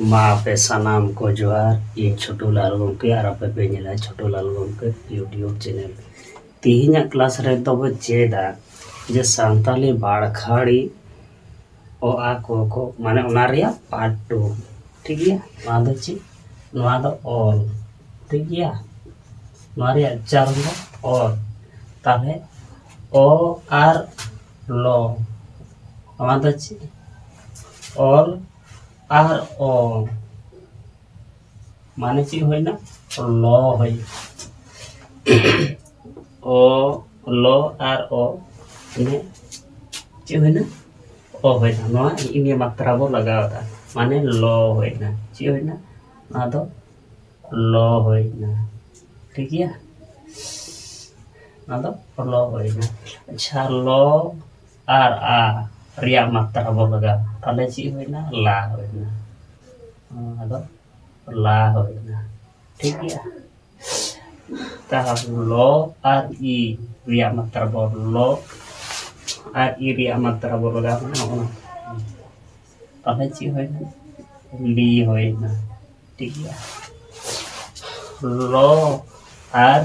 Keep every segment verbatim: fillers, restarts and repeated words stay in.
ᱢᱟ ᱟᱯᱮ ᱥᱟᱱᱟᱢ ᱠᱚ ᱡᱚᱦᱟᱨ, ᱤᱧ ᱪᱷᱳᱴᱩ ᱞᱟᱞ ᱜᱚᱢᱠᱮ ᱟᱨ ᱟᱯᱮ ᱯᱮ ᱧᱮᱞᱟ ᱪᱷᱳᱴᱩ ᱞᱟᱞ ᱜᱚᱢᱠᱮ YouTube channel᱾ ᱛᱮᱦᱮᱧᱟᱜ class ᱨᱮ ᱫᱚᱵᱚ ᱪᱮᱫᱟ ᱡᱮ ᱥᱟᱱᱛᱟᱞᱤ ᱵᱟᱲᱠᱷᱟᱲᱤ ᱚ ᱟ ᱠᱚ ᱠᱚ, ᱢᱟᱱᱮ ᱚᱱᱟ ᱨᱮᱭᱟᱜ part two᱾ ᱴᱷᱤᱠ ᱜᱮᱭᱟ, ᱱᱚᱣᱟ ᱫᱚ ᱪᱮᱫ? ᱱᱚᱣᱟ ᱫᱚ ᱚᱞ᱾ ᱴᱷᱤᱠ ᱜᱮᱭᱟ, ᱱᱚᱣᱟ ᱨᱮᱭᱟᱜ ᱩᱪᱪᱟᱨᱚᱱ ᱫᱚ ᱚᱞ᱾ ᱛᱟᱦᱞᱮ ᱚ ᱟᱨ ᱞᱚ, ᱱᱚᱣᱟ ᱫᱚ ᱪᱮᱫ? ᱚᱞ ᱟᱨ ᱚ, ᱢᱟᱱᱮ ᱪᱮᱫ ᱦᱩᱭᱱᱟ? ᱞᱚ ᱦᱩᱭᱱᱟ᱾ ᱚ, ᱞᱚ ᱟᱨ ᱚ, ᱢᱟᱱᱮ ᱪᱮᱫ ᱦᱩᱭᱱᱟ? ᱚ ᱦᱩᱭᱱᱟ᱾ ᱱᱚᱣᱟ ᱤᱱᱤᱭᱟᱹ ᱢᱟᱛᱨᱟ ᱵᱚ ᱞᱟᱜᱟᱣ ᱮᱫᱟ, ᱢᱟᱱᱮ ᱞᱚ ᱦᱩᱭᱱᱟ᱾ ᱪᱮᱫ ᱦᱩᱭᱱᱟ? ᱱᱚᱣᱟ ᱫᱚ ᱞᱚ ᱦᱩᱭᱱᱟ᱾ ᱴᱷᱤᱠ ᱜᱮᱭᱟ, ᱱᱚᱣᱟ ᱫᱚ ᱞᱚ ᱦᱩᱭᱱᱟ᱾ ᱟᱪᱪᱷᱟ, ᱞᱚ ᱟᱨ ᱟ ᱨᱮᱭᱟᱜ ᱢᱟᱛᱨᱟ ᱵᱚ ᱞᱟᱜᱟᱣ, ᱛᱟᱦᱞᱮ ᱪᱮᱫ ᱦᱩᱭᱱᱟ? ᱞᱟ ᱦᱩᱭᱱᱟ᱾ ᱱᱚᱣᱟ ᱫᱚ ᱞᱟ ᱦᱩᱭᱱᱟ᱾ ᱴᱷᱤᱠ ᱜᱮᱭᱟ, ᱛᱟᱦᱞᱮ ᱞᱚ ᱟᱨ ᱤ ᱨᱮᱭᱟᱜ ᱢᱟᱛᱨᱟ ᱵᱚ, ᱞᱚ ᱟᱨ ᱤ ᱨᱮᱭᱟᱜ ᱢᱟᱛᱨᱟ ᱵᱚ ᱞᱟᱜᱟᱣ ᱠᱟᱱᱟ ᱚᱱᱟ, ᱛᱟᱦᱞᱮ ᱪᱮᱫ ᱦᱩᱭᱱᱟ? ᱞᱤ ᱦᱩᱭᱱᱟ᱾ ᱴᱷᱤᱠ ᱜᱮᱭᱟ, ᱞᱚ ᱟᱨ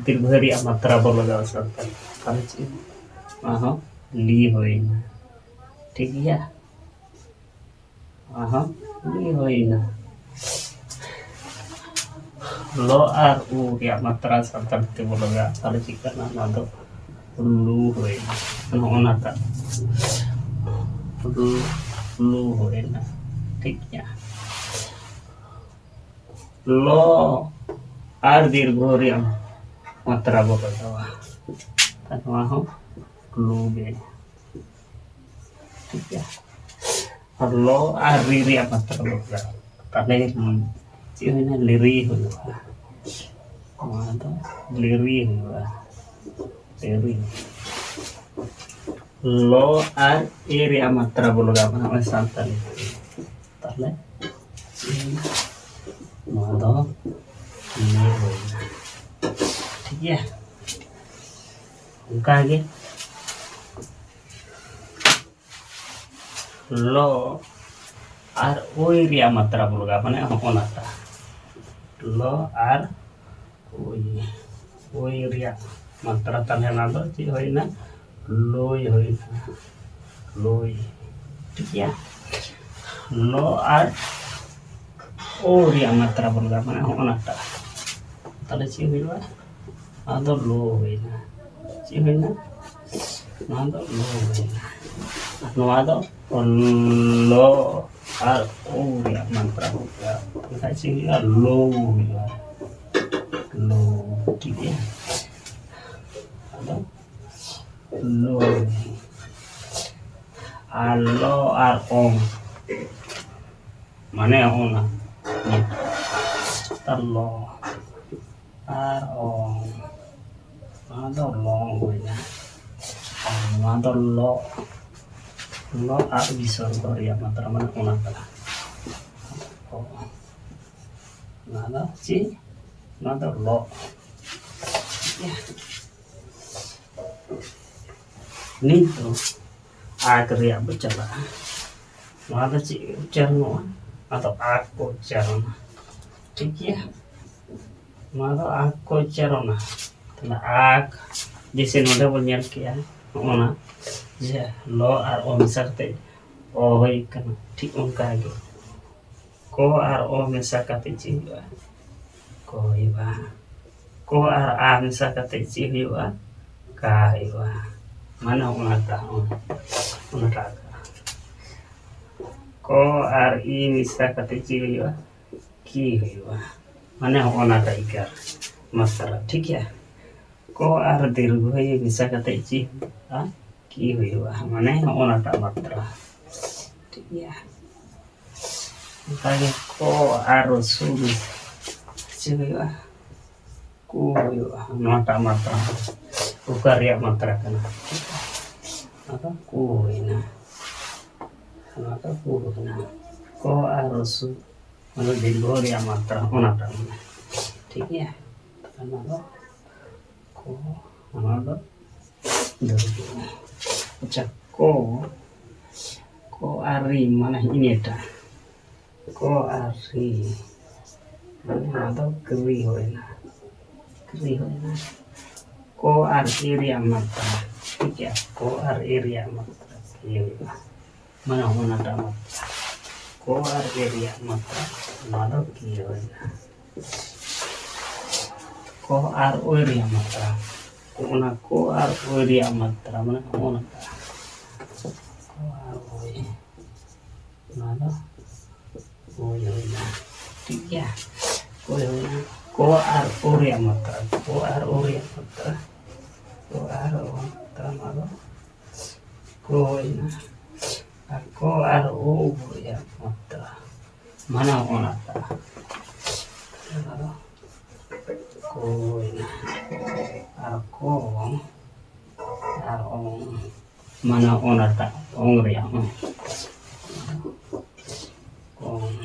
ᱫᱤᱨᱜᱷᱚ ᱨᱮᱭᱟᱜ ᱢᱟᱛᱨᱟ ᱵᱚ ᱞᱟᱜᱟᱣ ᱥᱟᱱᱛᱟᱲ, ᱛᱟᱦᱞᱮ ᱪᱮᱫ? ᱚᱱᱟ ᱦᱚᱸ ᱞᱤ ᱦᱩᱭᱱᱟ᱾ ᱴᱷᱤᱠ ᱜᱮᱭᱟ, ᱚᱱᱟ ᱦᱚᱸ ᱞᱤ ᱦᱩᱭᱱᱟ᱾ ᱞᱚ ᱟᱨ ᱩ ᱨᱮᱭᱟᱜ ᱢᱟᱛᱨᱟ ᱥᱟᱱᱛᱟᱲ ᱛᱮᱵᱚ ᱞᱟᱜᱟᱣ, ᱛᱟᱦᱞᱮ ᱪᱮᱫ ᱠᱟᱱᱟ? ᱚᱱᱟ ᱫᱚ ᱞᱩ ᱦᱩᱭᱱᱟ᱾ ᱱᱚᱜᱼᱚ ᱱᱟᱴᱟᱜ ᱞᱩ, ᱞᱩ ᱦᱩᱭᱱᱟ᱾ ᱴᱷᱤᱠ ᱜᱮᱭᱟ, ᱞᱚ ᱟᱨ ᱫᱤᱨᱜᱷᱚ ᱨᱮᱭᱟᱜ ᱢᱟᱛᱨᱟ ᱵᱚ ᱞᱟᱜᱟᱣᱟ, ᱱᱚᱣᱟ ᱦᱚᱸ ᱞᱩ ᱜᱮ᱾ ᱴᱷᱤᱠ ᱜᱮᱭᱟ, ᱟᱨ ᱞᱚ ᱟᱨ ᱨᱤ ᱨᱮᱭᱟᱜ ᱢᱟᱛᱨᱟ ᱵᱚ ᱞᱟᱜᱟᱣᱟ, ᱛᱟᱦᱞᱮ ᱪᱮᱫ ᱦᱩᱭᱱᱟ? ᱞᱤᱨᱤ ᱦᱩᱭᱩᱜᱼᱟ᱾ ᱱᱚᱣᱟ ᱫᱚ ᱞᱤᱨᱤ ᱦᱩᱭᱩᱜᱼᱟ, ᱞᱤᱨᱤ᱾ ᱞᱚ ᱟᱨ ᱮ ᱨᱮᱭᱟᱜ ᱢᱟᱛᱨᱟ ᱵᱚ ᱞᱟᱜᱟᱣ ᱠᱟᱱᱟ ᱱᱚᱜᱼᱚᱭ ᱥᱟᱱᱛᱟᱲᱤ᱾ ᱛᱟᱦᱞᱮ ᱱᱚᱣᱟ ᱫᱚ ᱞᱤ ᱦᱩᱭᱱᱟ᱾ ᱴᱷᱤᱠ ᱜᱮᱭᱟ, ᱚᱱᱠᱟ ᱜᱮ ᱞᱚ ᱟᱨ ᱳᱭ ᱨᱮᱭᱟᱜ ᱢᱟᱛᱨᱟ ᱵᱚᱱ ᱞᱟᱜᱟᱣᱟ, ᱢᱟᱱᱮ ᱦᱚᱸᱜᱼᱚ ᱱᱟᱴᱟ᱾ ᱞᱚ ᱟᱨ ᱳᱭ, ᱳᱭ ᱨᱮᱭᱟᱜ ᱢᱟᱛᱨᱟ ᱛᱟᱦᱞᱮ ᱚᱱᱟ ᱫᱚ ᱪᱮᱫ ᱦᱩᱭᱱᱟ? ᱞᱳᱭ ᱦᱩᱭᱱᱟ, ᱞᱳᱭ᱾ ᱴᱷᱤᱠ ᱜᱮᱭᱟ? ᱞᱚ ᱟᱨ ᱳ ᱨᱮᱭᱟᱜ ᱢᱟᱛᱨᱟ ᱵᱚᱱ ᱞᱟᱜᱟᱣᱟ, ᱢᱟᱱᱮ ᱦᱚᱸᱜᱼᱚ ᱱᱟᱴᱟ᱾ ᱛᱟᱦᱞᱮ ᱪᱮᱫ ᱦᱩᱭᱩᱜᱼᱟ? ᱱᱚᱣᱟ ᱫᱚ ᱞᱳ ᱦᱩᱭᱱᱟ᱾ ᱪᱮᱫ ᱦᱩᱭᱱᱟ? ᱱᱚᱣᱟ ᱫᱚ ᱞᱳ ᱦᱩᱭᱱᱟ᱾ ᱟᱨ ᱱᱚᱣᱟ ᱫᱚ ᱞᱚ ᱟᱨ ᱳ ᱨᱮᱭᱟᱜ ᱢᱟᱛᱨᱟ ᱦᱩᱭᱩᱜᱼᱟ᱾ ᱮᱱᱠᱷᱟᱡ ᱪᱮᱫ ᱦᱩᱭᱩᱜᱼᱟ? ᱞᱳ ᱦᱩᱭᱩᱜᱼᱟ᱾ ᱞᱳ᱾ ᱴᱷᱤᱠ ᱜᱮᱭᱟ? ᱟᱫᱚ ᱞᱳ᱾ ᱟᱨ ᱞᱚ ᱟᱨ ᱚᱝ, ᱢᱟᱱᱮ ᱚᱱᱟ ᱛᱟᱦᱞᱮ ᱞᱚ ᱟᱨ ᱚᱝ, ᱱᱚᱣᱟ ᱫᱚ ᱞᱚᱝ ᱦᱩᱭᱱᱟ᱾ ᱟᱨ ᱱᱚᱣᱟ ᱫᱚ ᱞᱚ, ᱞᱚ ᱟᱨ ᱵᱤᱥᱚᱨᱜᱚ ᱨᱮᱭᱟᱜ ᱢᱟᱛᱨᱟ, ᱢᱟᱱᱮ ᱚᱱᱟ ᱠᱟᱱᱟ᱾ ᱞᱚ᱾ ᱱᱚᱣᱟ ᱫᱚ ᱪᱮᱫ? ᱱᱚᱣᱟ ᱫᱚ ᱞᱚ᱾ ᱱᱤᱛ ᱫᱚ ᱟᱠ ᱨᱮᱭᱟᱜ ᱵᱚ ᱪᱟᱞᱟᱜᱼᱟ᱾ ᱱᱚᱣᱟ ᱫᱚ ᱪᱮᱫ ᱩᱪᱪᱟᱨᱚᱱᱚᱜᱼᱟ? ᱱᱚᱣᱟ ᱫᱚ ᱟᱠ ᱠᱚ ᱩᱪᱪᱟᱨᱚᱱᱟ᱾ ᱴᱷᱤᱠ ᱜᱮᱭᱟ? ᱱᱚᱣᱟ ᱫᱚ ᱟᱠ ᱠᱚ ᱩᱪᱪᱟᱨᱚᱱᱟ᱾ ᱛᱟᱦᱞᱮ ᱟᱠ, ᱡᱮᱭᱥᱮ ᱱᱚᱰᱮ ᱵᱚᱱ ᱧᱮᱞ ᱠᱮᱜᱼᱟ, ᱱᱚᱜᱼᱚ ᱱᱟ ᱡᱮ ᱞᱚ ᱟᱨ ᱚ ᱢᱮᱥᱟ ᱠᱟᱛᱮ ᱚ ᱦᱩᱭ ᱠᱟᱱᱟ, ᱴᱷᱤᱠ ᱚᱱᱠᱟ ᱜᱮ ᱠᱚ ᱟᱨ ᱚ ᱢᱮᱥᱟ ᱠᱟᱛᱮ ᱪᱮᱫ ᱦᱩᱭᱩᱜᱼᱟ? ᱠᱚ ᱦᱩᱭᱩᱜᱼᱟ᱾ ᱠᱚ ᱟᱨ ᱟ ᱢᱮᱥᱟ ᱠᱟᱛᱮ ᱪᱮᱫ ᱦᱩᱭᱩᱜᱼᱟ? ᱠᱟ ᱦᱩᱭᱩᱜᱼᱟ᱾ ᱢᱟᱱᱮ ᱚᱱᱟᱴᱟᱜ, ᱚᱱᱟᱴᱟᱜ ᱠᱟ᱾ ᱠᱚ ᱟᱨ ᱤ ᱢᱮᱥᱟ ᱠᱟᱛᱮ ᱪᱮᱫ ᱦᱩᱭᱩᱜᱼᱟ? ᱠᱤ ᱦᱩᱭᱩᱜᱼᱟ᱾ ᱢᱟᱱᱮ ᱦᱚᱸᱜᱼᱚ ᱱᱟᱴᱟᱜ ᱤᱠᱟᱨ ᱢᱟᱛᱨᱟ, ᱴᱷᱤᱠ ᱜᱮᱭᱟ? ᱠᱚ ᱟᱨ ᱫᱤᱨᱜᱷᱚ ᱤ ᱢᱮᱥᱟ ᱠᱟᱛᱮ ᱪᱮᱫ ᱦᱩᱭᱩᱜᱼᱟ? ᱠᱤ ᱦᱩᱭᱩᱜᱼᱟ᱾ ᱢᱟᱱᱮ ᱦᱚᱸᱜᱼᱚ ᱱᱟᱴᱟᱜ ᱢᱟᱛᱨᱟ, ᱴᱷᱤᱠ ᱜᱮᱭᱟ? ᱚᱱᱠᱟᱜᱮ ᱠᱚ ᱟᱨ ᱥᱩ ᱢᱮᱥᱟ ᱪᱮᱫ ᱦᱩᱭᱩᱜᱼᱟ? ᱠᱩ ᱦᱩᱭᱩᱜᱼᱟ᱾ ᱱᱚᱣᱟᱴᱟᱜ ᱢᱟᱛᱨᱟ ᱩᱠᱟᱨ ᱨᱮᱭᱟᱜ ᱢᱟᱛᱨᱟ ᱠᱟᱱᱟ᱾ ᱟᱫᱚ ᱠᱩ ᱦᱩᱭᱱᱟ, ᱱᱚᱣᱟ ᱫᱚ ᱠᱩ ᱦᱩᱭᱱᱟ᱾ ᱠᱚ ᱟᱨ ᱨᱚᱥᱩ, ᱚᱱᱟ ᱫᱤᱨᱜᱷᱚ ᱨᱮᱭᱟᱜ ᱢᱟᱛᱨᱟ, ᱚᱱᱟᱴᱟᱜ ᱢᱮᱱᱟᱜᱼᱟ᱾ ᱴᱷᱤᱠ ᱜᱮᱭᱟ? ᱚᱱᱟ ᱫᱚ ᱠᱚ, ᱚᱱᱟ ᱫᱚ ᱫᱤᱨᱜᱷᱚ᱾ ᱟᱪᱪᱷᱟ, ᱠᱚ, ᱠᱚ ᱟᱨ ᱨᱤ, ᱢᱟᱱᱮ ᱤᱱᱟᱹᱴᱟᱜ᱾ ᱠᱚ ᱟᱨ ᱨᱤ, ᱢᱟᱱᱮ ᱱᱚᱣᱟ ᱫᱚ ᱠᱨᱤ ᱦᱩᱭᱱᱟ, ᱠᱨᱤ ᱦᱩᱭᱱᱟ᱾ ᱠᱚ ᱟᱨ ᱮ ᱨᱮᱭᱟᱜ ᱢᱟᱛᱨᱟ, ᱴᱷᱤᱠ ᱜᱮᱭᱟ, ᱠᱚ ᱟᱨ ᱮ ᱨᱮᱭᱟᱜ ᱢᱟᱛᱨᱟ ᱠᱤ ᱦᱩᱭᱩᱜᱼᱟ? ᱢᱟᱱᱮ ᱚᱱᱟᱴᱟᱜ ᱢᱟᱛᱨᱟ, ᱠᱚ ᱟᱨ ᱮ ᱨᱮᱭᱟᱜ ᱢᱟᱛᱨᱟ, ᱱᱚᱣᱟ ᱫᱚ ᱠᱤ ᱦᱩᱭᱱᱟ? ᱠᱚ ᱟᱨ ᱳᱭ ᱨᱮᱭᱟᱜ ᱢᱟᱛᱨᱟ, ᱚᱱᱟ ᱠᱚ ᱟᱨ ᱳᱭ ᱨᱮᱭᱟᱜ ᱢᱟᱛᱨᱟ, ᱢᱟᱱᱮ ᱱᱚᱜᱼᱚ ᱱᱚᱝᱠᱟ, ᱠᱚ ᱟᱨ ᱳᱭ, ᱱᱚᱣᱟ ᱫᱚ ᱳᱭ ᱦᱩᱭᱱᱟ, ᱴᱷᱤᱠ ᱜᱮᱭᱟ, ᱳᱭ ᱦᱩᱭᱱᱟ᱾ ᱠᱚ ᱟᱨ ᱳ ᱨᱮᱭᱟᱜ ᱢᱟᱛᱨᱟ, ᱠᱚ ᱟᱨ ᱳ ᱨᱮᱭᱟᱜ ᱢᱟᱛᱨᱟ, ᱠᱚ ᱟᱨ ᱳ ᱢᱟᱛᱨᱟ, ᱱᱚᱣᱟ ᱫᱚ ᱠᱚ ᱦᱩᱭᱱᱟ᱾ ᱟᱨ ᱠᱚ ᱟᱨ ᱳ ᱨᱮᱭᱟᱜ ᱢᱟᱛᱨᱟ, ᱢᱟᱱᱮ ᱚᱱᱟᱴᱟᱜ, ᱚᱱᱟ ᱫᱚ ᱠᱚ ᱦᱩᱭᱱᱟ᱾ ᱟᱨ ᱠᱚ ᱟᱨ ᱳ, ᱢᱟᱱᱮ ᱚᱱᱟᱴᱟᱜ ᱳᱝ ᱨᱮᱭᱟᱜ ᱳᱝ᱾ ᱳᱝ᱾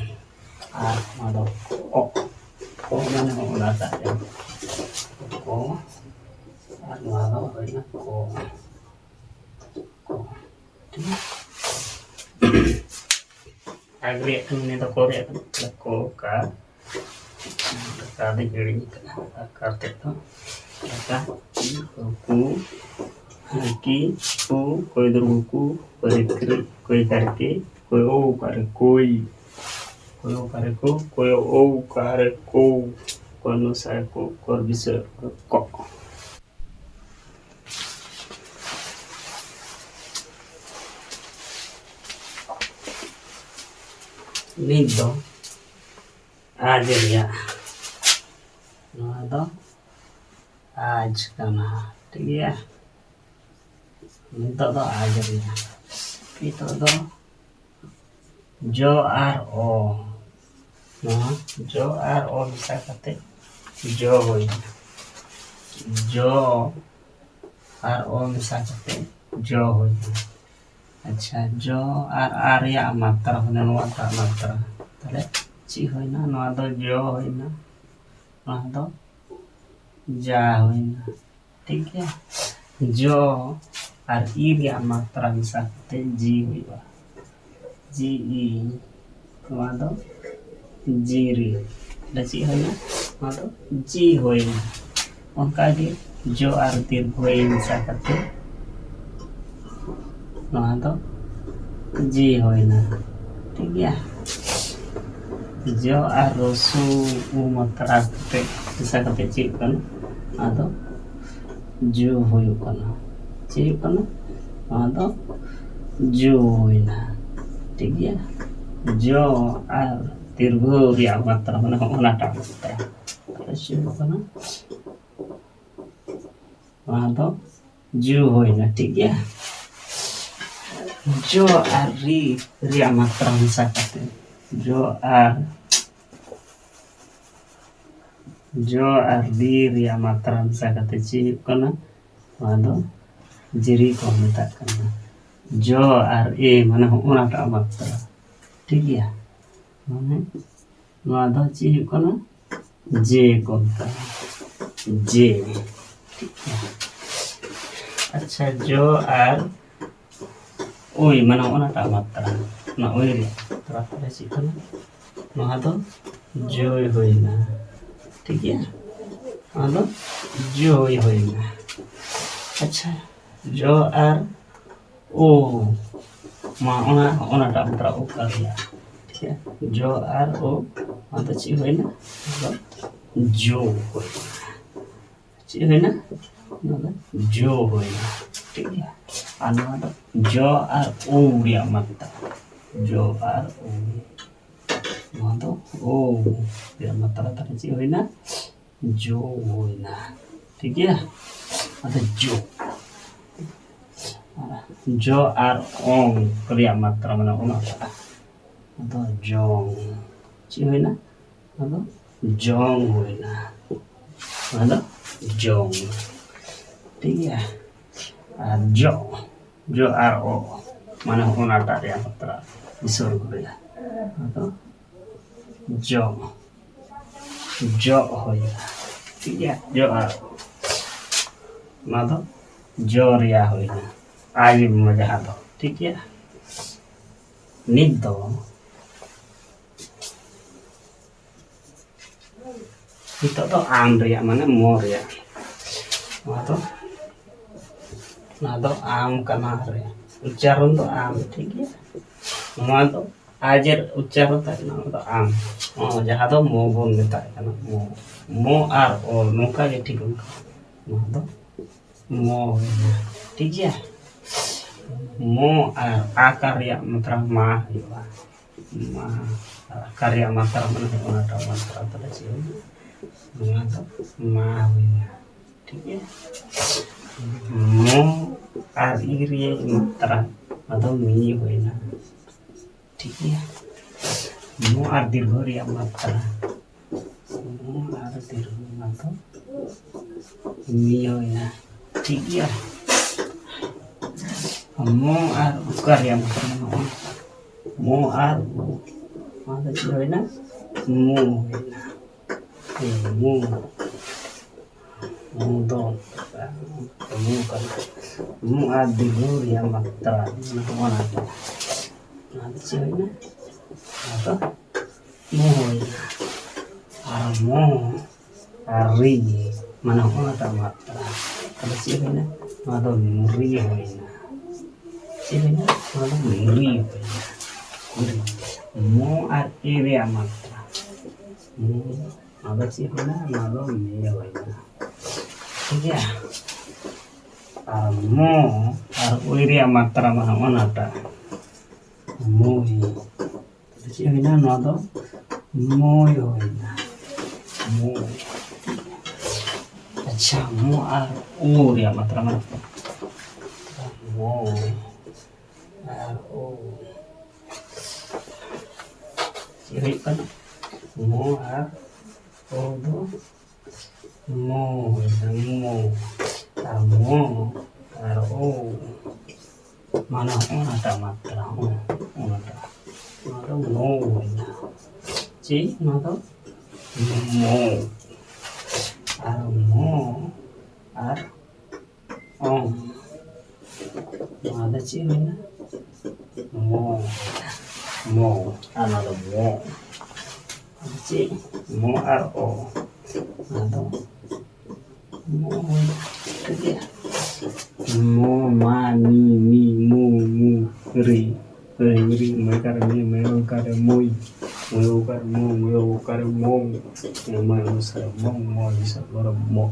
ᱟᱨ ᱱᱚᱣᱟ ᱫᱚ ᱠᱚ, ᱠᱚ ᱢᱟᱱᱮ ᱚᱱᱟᱴᱟᱜ ᱠᱚ, ᱟᱨ ᱱᱚᱣᱟ ᱫᱚ ᱦᱩᱭᱱᱟ ᱠᱚ, ᱠᱚ᱾ ᱴᱷᱤᱠ ᱜᱮᱭᱟ? ᱟᱜᱽ ᱨᱮᱭᱟᱜ ᱠᱟᱹᱢᱤ ᱱᱤᱭᱟᱹ ᱫᱚ ᱠᱚ ᱨᱮᱭᱟᱜ ᱠᱟᱹᱢᱤ ᱠᱟᱱᱟ, ᱠᱚ, ᱠᱟ, ᱠᱟ ᱫᱚᱧ ᱦᱤᱲᱤᱧ ᱠᱟᱜᱼᱟ, ᱟᱠᱟᱨ ᱛᱮᱫ ᱫᱚ ᱠᱟ, ᱠᱤ, ᱠᱩ, ᱠᱩ, ᱦᱟᱹᱠᱤ, ᱠᱩ, ᱠᱚᱭ ᱫᱩᱨᱜᱩ ᱠᱩ, ᱠᱚᱭ ᱠᱨᱤ, ᱠᱚᱭ ᱠᱟᱨᱠᱮ, ᱠᱚᱭ ᱳ ᱠᱟᱨᱮ ᱠᱚᱭ, ᱠᱚᱭ ᱳ ᱠᱟᱨᱮ ᱠᱚ, ᱠᱚᱭ ᱳ ᱠᱟᱨᱮ ᱠᱚ, ᱠᱚᱭ ᱱᱚᱥᱟ ᱠᱚ, ᱠᱚᱨ ᱵᱤᱥᱚᱭ ᱠᱚ᱾ ᱱᱤᱛ ᱫᱚ ᱟᱡ ᱨᱮᱭᱟᱜ, ᱱᱚᱣᱟ ᱫᱚ ᱟᱡ ᱠᱟᱱᱟ, ᱴᱷᱤᱠ ᱜᱮᱭᱟ᱾ ᱱᱤᱛᱚᱜ ᱫᱚ ᱟᱡ ᱨᱮᱭᱟᱜ, ᱱᱤᱛᱚᱜ ᱫᱚ ᱡᱚ ᱟᱨ ᱚ, ᱱᱚᱣᱟ ᱡᱚ ᱟᱨ ᱚ ᱢᱮᱥᱟ ᱠᱟᱛᱮ ᱡᱚ ᱦᱩᱭᱱᱟ, ᱡᱚ ᱟᱨ ᱚ ᱢᱮᱥᱟ ᱠᱟᱛᱮ ᱡᱚ ᱦᱩᱭᱱᱟ᱾ ᱟᱪᱪᱷᱟ, ᱡᱚ ᱟᱨ ᱟ ᱨᱮᱭᱟᱜ ᱢᱟᱛᱨᱟ ᱦᱩᱭᱱᱟ, ᱱᱚᱣᱟᱴᱟᱜ ᱢᱟᱛᱨᱟ, ᱛᱟᱦᱞᱮ ᱪᱮᱫ ᱦᱩᱭᱱᱟ? ᱱᱚᱣᱟ ᱫᱚ ᱡᱚ ᱦᱩᱭᱱᱟ, ᱱᱚᱣᱟ ᱫᱚ ᱡᱟ ᱦᱩᱭᱱᱟ, ᱴᱷᱤᱠ ᱜᱮᱭᱟ᱾ ᱡᱚ ᱟᱨ ᱤ ᱨᱮᱭᱟᱜ ᱢᱟᱛᱨᱟ ᱢᱮᱥᱟ ᱠᱟᱛᱮ ᱡᱤ ᱦᱩᱭᱩᱜᱼᱟ, ᱡᱤ ᱤ, ᱱᱚᱣᱟ ᱫᱚ ᱡᱤᱨᱤ᱾ ᱪᱮᱫ ᱦᱩᱭᱱᱟ? ᱱᱚᱣᱟ ᱫᱚ ᱡᱤ ᱦᱩᱭᱱᱟ᱾ ᱚᱱᱠᱟᱜᱮ ᱡᱚ ᱟᱨ ᱫᱤᱨᱜᱷᱚ ᱭᱤ ᱢᱮᱥᱟ ᱠᱟᱛᱮ ᱱᱚᱣᱟ ᱫᱚ ᱡᱤ ᱦᱩᱭᱱᱟ᱾ ᱴᱷᱤᱠ ᱜᱮᱭᱟ? ᱡᱚ ᱟᱨ ᱨᱚᱥᱩ ᱩ ᱢᱟᱛᱨᱟ ᱠᱟᱛᱮ ᱢᱮᱥᱟ ᱠᱟᱛᱮ ᱪᱮᱫ ᱠᱟᱱᱟ? ᱟᱫᱚ ᱡᱩ ᱦᱩᱭᱩᱜ ᱠᱟᱱᱟ᱾ ᱪᱮᱫ ᱦᱩᱭᱩᱜ ᱠᱟᱱᱟ? ᱱᱚᱣᱟ ᱫᱚ ᱡᱩ ᱦᱩᱭᱱᱟ᱾ ᱴᱷᱤᱠ ᱜᱮᱭᱟ? ᱡᱚ ᱟᱨ ᱫᱤᱨᱜᱷᱚ ᱨᱮᱭᱟᱜ ᱢᱟᱛᱨᱟ, ᱢᱟᱱᱮ ᱦᱚᱸᱜᱼᱚ ᱱᱟᱴᱟᱜ ᱢᱟᱛᱨᱟ᱾ ᱛᱟᱦᱞᱮ ᱪᱮᱫ ᱦᱩᱭᱩᱜ ᱠᱟᱱᱟ? ᱱᱚᱣᱟ ᱫᱚ ᱡᱩ ᱦᱩᱭᱱᱟ᱾ ᱴᱷᱤᱠ ᱜᱮᱭᱟ? ᱡᱚ ᱟᱨ ᱨᱤ ᱨᱮᱭᱟᱜ ᱢᱟᱛᱨᱟ ᱢᱮᱥᱟ ᱠᱟᱛᱮ, ᱡᱚ ᱟᱨ ᱡᱚ ᱟᱨ ᱞᱤ ᱨᱮᱭᱟᱜ ᱢᱟᱛᱨᱟ ᱢᱮᱥᱟ ᱠᱟᱛᱮ ᱪᱮᱫ ᱦᱩᱭᱩᱜ ᱠᱟᱱᱟ? ᱱᱚᱣᱟ ᱫᱚ ᱡᱤᱨᱤ ᱠᱚ ᱢᱮᱛᱟᱜ ᱠᱟᱱᱟ᱾ ᱡᱚ ᱟᱨ ᱮ, ᱢᱟᱱᱮ ᱦᱚᱸᱜᱼᱚ ᱱᱟᱴᱟᱜ ᱢᱟᱛᱨᱟ᱾ ᱴᱷᱤᱠ ᱜᱮᱭᱟ? ᱢᱟᱱᱮ ᱱᱚᱣᱟ ᱫᱚ ᱪᱮᱫ ᱦᱩᱭᱩᱜ ᱠᱟᱱᱟ? ᱡᱮ ᱠᱚ ᱢᱮᱛᱟᱜᱼᱟ᱾ ᱡᱮ᱾ ᱴᱷᱤᱠ ᱜᱮᱭᱟ? ᱟᱪᱪᱷᱟ, ᱡᱚ ᱟᱨ ᱳᱭ, ᱢᱟᱱᱮ ᱚᱱᱟᱴᱟᱜ ᱢᱟᱛᱨᱟ, ᱚᱱᱟ ᱳᱭ ᱨᱮᱭᱟᱜ ᱢᱟᱛᱨᱟ ᱛᱟᱦᱞᱮ ᱪᱮᱫ ᱠᱟᱱᱟ? ᱱᱚᱣᱟ ᱫᱚ ᱡᱳᱭ ᱦᱩᱭᱱᱟ᱾ ᱴᱷᱤᱠ ᱜᱮᱭᱟ? ᱱᱚᱣᱟ ᱫᱚ ᱡᱳᱭ ᱦᱩᱭᱱᱟ᱾ ᱟᱪᱪᱷᱟ, ᱡᱚ ᱟᱨ ᱳ, ᱢᱟ ᱚᱱᱟ, ᱚᱱᱟᱴᱟᱜ ᱢᱟᱛᱨᱟ ᱳᱠᱟᱨ ᱨᱮᱭᱟᱜ᱾ ᱴᱷᱤᱠ ᱜᱮᱭᱟ? ᱡᱚ ᱟᱨ ᱳ, ᱱᱚᱣᱟ ᱫᱚ ᱪᱮᱫ ᱦᱩᱭᱱᱟ? ᱱᱚᱣᱟ ᱫᱚ ᱡᱳ ᱦᱩᱭᱱᱟ᱾ ᱪᱮᱫ ᱦᱩᱭᱱᱟ? ᱱᱚᱣᱟ ᱫᱚ ᱡᱚ ᱦᱩᱭᱱᱟ᱾ ᱴᱷᱤᱠ ᱜᱮᱭᱟ? ᱟᱨ ᱱᱚᱣᱟ ᱫᱚ ᱡᱚ ᱟᱨ ᱳ ᱨᱮᱭᱟᱜ ᱢᱟᱛᱨᱟ᱾ ᱡᱚ ᱟᱨ ᱳ᱾ ᱱᱚᱣᱟ ᱫᱚ ᱳ ᱨᱮᱭᱟᱜ ᱢᱟᱛᱨᱟ ᱛᱟᱦᱞᱮ ᱪᱮᱫ ᱦᱩᱭᱱᱟ? ᱡᱚ ᱦᱩᱭᱱᱟ᱾ ᱴᱷᱤᱠ ᱜᱮᱭᱟ? ᱟᱫᱚ ᱡᱚ᱾ ᱡᱚ ᱟᱨ ᱚᱝ ᱨᱮᱭᱟᱜ ᱢᱟᱛᱨᱟ ᱢᱟᱱᱮ ᱚᱱᱟ᱾ ᱟᱫᱚ ᱡᱚᱝ᱾ ᱪᱮᱫ ᱦᱩᱭᱱᱟ? ᱟᱫᱚ ᱡᱚᱝ ᱦᱩᱭᱱᱟ᱾ ᱚᱱᱟ ᱫᱚ ᱡᱚᱝ᱾ ᱴᱷᱤᱠ ᱜᱮᱭᱟ? ᱟᱨ ᱡᱚ, ᱡᱚ ᱟᱨ ᱚ, ᱢᱟᱱᱮ ᱚᱱᱟᱴᱟᱜ ᱨᱮᱭᱟᱜ ᱢᱟᱛᱨᱟ ᱵᱤᱥᱚᱨᱜᱚ ᱨᱮᱭᱟᱜ᱾ ᱟᱫᱚ ᱡᱚ, ᱡᱚ ᱦᱩᱭᱱᱟ᱾ ᱴᱷᱤᱠ ᱜᱮᱭᱟ? ᱡᱚ ᱟᱨ ᱚ᱾ ᱚᱱᱟ ᱫᱚ ᱡᱚ ᱨᱮᱭᱟᱜ ᱦᱩᱭᱱᱟ᱾ ᱟᱭ ᱡᱟᱦᱟᱸ ᱫᱚ᱾ ᱴᱷᱤᱠ ᱜᱮᱭᱟ? ᱱᱤᱛ ᱫᱚ ᱱᱤᱛᱚᱜ ᱫᱚ ᱟᱢ ᱨᱮᱭᱟᱜ, ᱢᱟᱱᱮ ᱢᱚ ᱨᱮᱭᱟᱜ᱾ ᱱᱚᱣᱟ ᱫᱚ, ᱱᱚᱣᱟ ᱫᱚ ᱟᱢ ᱠᱟᱱᱟ ᱨᱮ, ᱩᱪᱪᱟᱨᱚᱱ ᱫᱚ ᱟᱢ, ᱴᱷᱤᱠ ᱜᱮᱭᱟ᱾ ᱱᱚᱣᱟ ᱫᱚ ᱟᱡ ᱮ ᱩᱪᱪᱟᱨᱚᱱ ᱛᱟᱦᱮᱸ ᱠᱟᱱᱟ, ᱚᱱᱟ ᱫᱚ ᱟᱢ᱾ ᱚ, ᱡᱟᱦᱟᱸ ᱫᱚ ᱢᱚ ᱵᱚᱱ ᱢᱮᱛᱟᱜ ᱠᱟᱱᱟ, ᱢᱚ᱾ ᱢᱚ ᱟᱨ ᱚ, ᱱᱚᱝᱠᱟ ᱜᱮ ᱴᱷᱤᱠ, ᱚᱱᱠᱟ᱾ ᱱᱚᱣᱟ ᱫᱚ ᱢᱚ ᱦᱩᱭᱱᱟ, ᱴᱷᱤᱠ ᱜᱮᱭᱟ᱾ ᱢᱚ ᱟᱨ ᱟᱠᱟᱨ ᱨᱮᱭᱟᱜ ᱢᱟᱛᱨᱟ ᱢᱟ ᱦᱩᱭᱩᱜᱼᱟ᱾ ᱢᱟ, ᱟᱠᱟᱨ ᱨᱮᱭᱟᱜ ᱢᱟᱛᱨᱟ ᱢᱟᱱᱮ ᱚᱱᱟᱴᱟᱜ ᱢᱟᱛᱨᱟ ᱛᱟᱦᱞᱮ ᱪᱮᱫ ᱦᱩᱭᱩᱜᱼᱟ? ᱱᱚᱣᱟ ᱫᱚ ᱢᱟ ᱦᱩᱭᱱᱟ, ᱴᱷᱤᱠ ᱜᱮᱭᱟ᱾ ᱢᱚ ᱟᱨ ᱤ ᱨᱮᱭᱟᱜ ᱢᱟᱛᱨᱟ, ᱟᱫᱚ ᱢᱤ ᱦᱩᱭᱱᱟ, ᱴᱷᱤᱠ ᱜᱮᱭᱟ᱾ ᱢᱚ ᱟᱨ ᱫᱤᱨᱜᱷᱚ ᱨᱮᱭᱟᱜ ᱢᱟᱛᱨᱟ, ᱢᱚ ᱟᱨ ᱫᱤᱨᱜᱷᱚ, ᱚᱱᱟ ᱫᱚ ᱢᱤ ᱦᱩᱭᱱᱟ, ᱴᱷᱤᱠ ᱜᱮᱭᱟ᱾ ᱢᱚ ᱟᱨ ᱩᱠᱟᱨ ᱨᱮᱭᱟᱜ ᱢᱟᱛᱨᱟ, ᱱᱚᱜᱼᱚᱭ ᱢᱚ ᱟᱨ ᱩ, ᱱᱚᱣᱟ ᱫᱚ ᱪᱮᱫ ᱦᱩᱭᱱᱟ? ᱢᱩ ᱦᱩᱭᱱᱟ᱾ ᱦᱮᱸ, ᱢᱩ᱾ ᱢᱩ ᱫᱚ ᱢᱩ ᱠᱟᱱᱟ᱾ ᱢᱩ ᱟᱨ ᱫᱤᱨᱜᱷᱚ ᱨᱮᱭᱟᱜ ᱢᱟᱛᱨᱟ, ᱱᱚᱣᱟ ᱫᱚ, ᱱᱚᱣᱟ ᱫᱚ ᱪᱮᱫ ᱦᱩᱭᱱᱟ? ᱱᱚᱣᱟ ᱫᱚ ᱢᱩ ᱦᱩᱭᱱᱟ᱾ ᱟᱨ ᱢᱩ ᱟᱨ ᱨᱤ, ᱢᱟᱱᱮ ᱚᱱᱟᱴᱟᱜ ᱢᱟᱛᱨᱟ᱾ ᱛᱟᱦᱞᱮ ᱪᱮᱫ ᱦᱩᱭᱱᱟ? ᱱᱚᱣᱟ ᱫᱚ ᱢᱩᱨᱤ ᱦᱩᱭᱱᱟ᱾ ᱪᱮᱫ ᱦᱩᱭᱱᱟ? ᱱᱚᱣᱟ ᱫᱚ ᱢᱩᱨᱤ ᱦᱩᱭᱱᱟ᱾ ᱢᱩᱨᱤ᱾ ᱢᱚ ᱟᱨ ᱮ ᱨᱮᱭᱟᱜ ᱢᱟᱛᱨᱟ᱾ ᱢᱚ, ᱱᱚᱣᱟ ᱫᱚ ᱪᱮᱫ ᱦᱩᱭᱱᱟ? ᱱᱚᱣᱟ ᱫᱚ ᱢᱮ ᱦᱩᱭᱱᱟ᱾ ᱴᱷᱤᱠ ᱜᱮᱭᱟ? ᱟᱨ ᱢᱚ ᱟᱨ ᱳᱭ ᱨᱮᱭᱟᱜ ᱢᱟᱛᱨᱟ ᱢᱟ ᱱᱚᱜᱼᱚ ᱱᱟᱴᱟᱜ᱾ ᱢᱩᱭ᱾ ᱪᱮᱫ ᱦᱩᱭᱱᱟ? ᱱᱚᱣᱟ ᱫᱚ ᱢᱩᱭ ᱦᱩᱭᱱᱟ᱾ ᱢᱩᱭ᱾ ᱟᱪᱪᱷᱟ, ᱢᱩ ᱟᱨ ᱩ ᱨᱮᱭᱟᱜ ᱢᱟᱛᱨᱟ ᱢᱮᱱᱟᱜ ᱛᱟᱵᱚᱱᱟ᱾ ᱢᱩ ᱟᱨ ᱩ᱾ ᱪᱮᱫ ᱦᱩᱭᱩᱜ ᱠᱟᱱᱟ? ᱢᱩ ᱟᱨ ᱩ ᱫᱚ ᱢᱚ ᱦᱩᱭᱱᱟ, ᱢᱚ᱾ ᱟᱨ ᱢᱚ ᱟᱨ ᱳ, ᱢᱟᱱᱮ ᱚᱱᱟᱴᱟᱜ ᱢᱟᱛᱨᱟ, ᱚᱱᱟ, ᱚᱱᱟᱴᱟᱜ᱾ ᱚᱱᱟ ᱫᱚ ᱢᱚ ᱦᱩᱭᱱᱟ᱾ ᱪᱮᱫ? ᱚᱱᱟ ᱫᱚ ᱢᱚ᱾ ᱟᱨ ᱢᱚ ᱟᱨ ᱚ᱾ ᱱᱚᱣᱟ ᱫᱚ ᱪᱮᱫ ᱦᱩᱭᱱᱟ? ᱢᱚ᱾ ᱢᱚ᱾ ᱟᱨ ᱱᱚᱣᱟ ᱫᱚ ᱢᱚ᱾ ᱟᱫᱚ ᱪᱮᱫ? ᱢᱚ ᱟᱨ ᱚ᱾ ᱟᱫᱚ ᱢᱚ, ᱢᱚ, ᱢᱟ, ᱢᱤ, ᱢᱤ, ᱢᱩ, ᱢᱩ, ᱨᱤ, ᱨᱤ, ᱨᱤ, ᱢᱚᱭ ᱠᱟᱨᱮ ᱢᱤ, ᱢᱚᱭ ᱠᱟᱨᱮ ᱢᱩᱭ, ᱢᱚᱭ ᱠᱟᱨᱮ ᱢᱩ, ᱢᱚᱭ ᱠᱟᱨᱮ ᱢᱚ, ᱢᱚᱭ ᱥᱟᱨᱮ ᱢᱚ, ᱢᱚ ᱥᱟᱨᱮ ᱢᱚ᱾